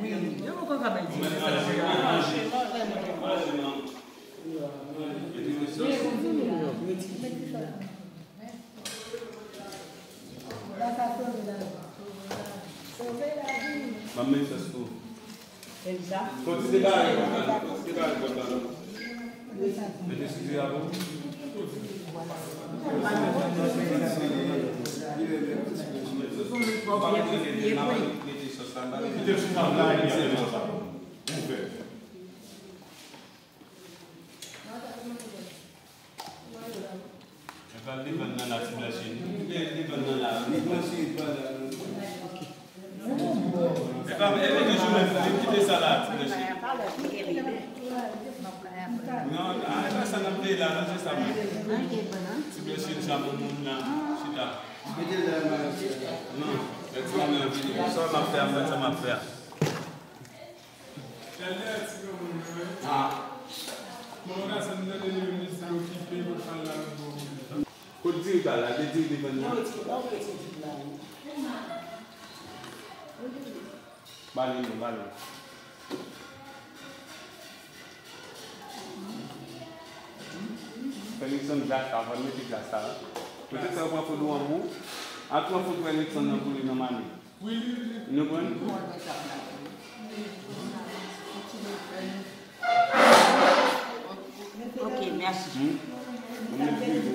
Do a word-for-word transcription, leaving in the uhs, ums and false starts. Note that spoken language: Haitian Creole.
Wi, yo poko ka bay di. Ban m men sòs tou. Fò ti degare kòb la non, fò ti degare kòb la non. Mete sou ti a pou. Mete sòs la, mete sou tab la, epi se konsa. Ouvè. Epa, li vann nan la ti blanchi. Li vann nan la. Li blanchi, li vann la. Epa, epa, li kite sa la, ti blanchi. Non, a, epa sa n ap veye la, non, se sa mwen. Ti blanchi, chanm moun nan, chita. Non, men ti mwen anvi. Sa m ap fè, mwen, sa m ap fè. Tèlè ti granmoun mwen. Ah. Bon, gason m tande li menm li di l okipe, pou l pale avèk bon moun. Kot diri pral la? Gen diri devan li? Non, ti, non, ti, ti, la. Ba li non, ba li. Fè Nixon glas la, fò l mete glas la. Mete sa yo pran foto an pou. Al pran foto Nixon nan pou li nan mami. Nou konn? Ok, mèsi. Hmm?